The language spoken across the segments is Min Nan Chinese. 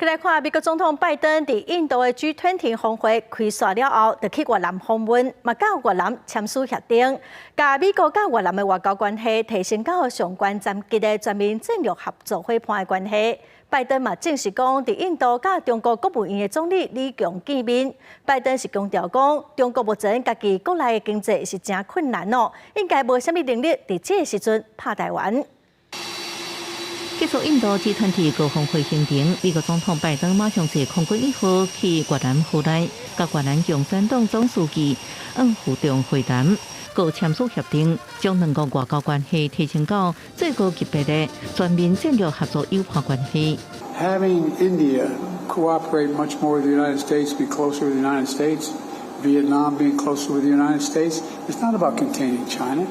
來看美國總統拜登佇印度的 G20 峰會開煞了後，就去越南訪問，嘛佮越南簽署協定，共美國佮越南的外交關係提升到上懸層級的全面戰略合作夥伴的關係。拜登嘛證實講，佇印度佮中國國務院的總理李強見面。拜登是強調講，中國目前家己國內的經濟是誠困難哦，應該無啥物能力佇這個時陣拍台灣。結束印度 G20 高峰會行程，美國總統拜登馬上坐空軍一號去越南河內，佮越南共產黨總書記阮富仲會談，閣簽署協定，將兩國外交關係提升到最高級別的全面戰略合作夥伴關係。 Having India cooperate much more with the United States, be closer with the United States, Vietnam being closer with the United States, it's not about containing China.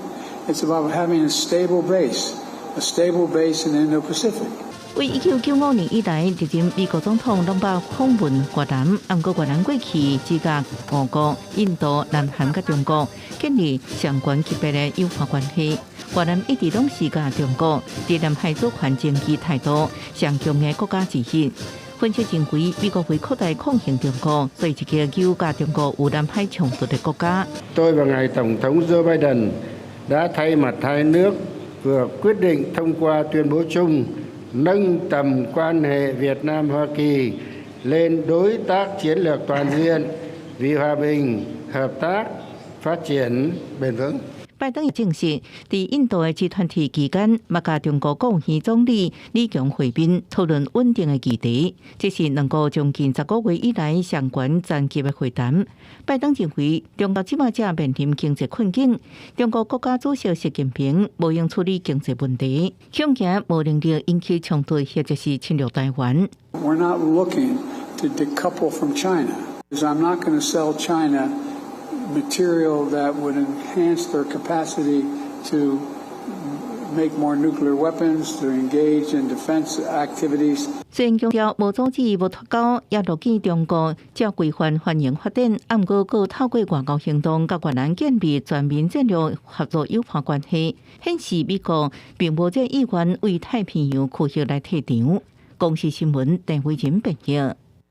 It's about having a stable base. A stable base in the Indo-Pacific. 為1995年以來，歷任美國總統攏捌訪問越南，毋過越南過去只佮俄國、印度、南韓佮中國建立上懸級別的友好關係。越南一直攏是佮中國佇南海主權爭議態度上強的國家之一。分析認為，美國會擴大抗衡中國，所以這個求佮中國有南海衝突的國家。 Tôi và ngài Tổng thống Joe Biden đã thay mặt hai nước vừa quyết định thông qua tuyên bố chung nâng tầm quan hệ Việt Nam Hoa Kỳ lên đối tác chiến lược toàn diện vì hòa bình, hợp tác, phát triển bền vững. 拜登證實，佇印度的 G20 期間，嘛佮中國國務院總理李強會面，討論穩定的議題。這是兩國將近10個月以來上懸層級的會談。拜登認為，中國這馬正面臨經濟困境，中國國家主席習近平無閒處理經濟問題，恐驚無能力引起衝突或者是侵略台灣。 We're not looking to decouple from China. I'm not going to sell China material that would enhance their capacity to make more nuclear weapons, to engage in defense activities. 雖然強調無阻止、無脫鈎，也樂見中國照規範繁榮發展，毋過閣透過外交行動，佮越南建立全面戰略合作夥伴關係，顯示美國並無這意願為太平洋區域來退場。公視新聞鄧慧仁編譯。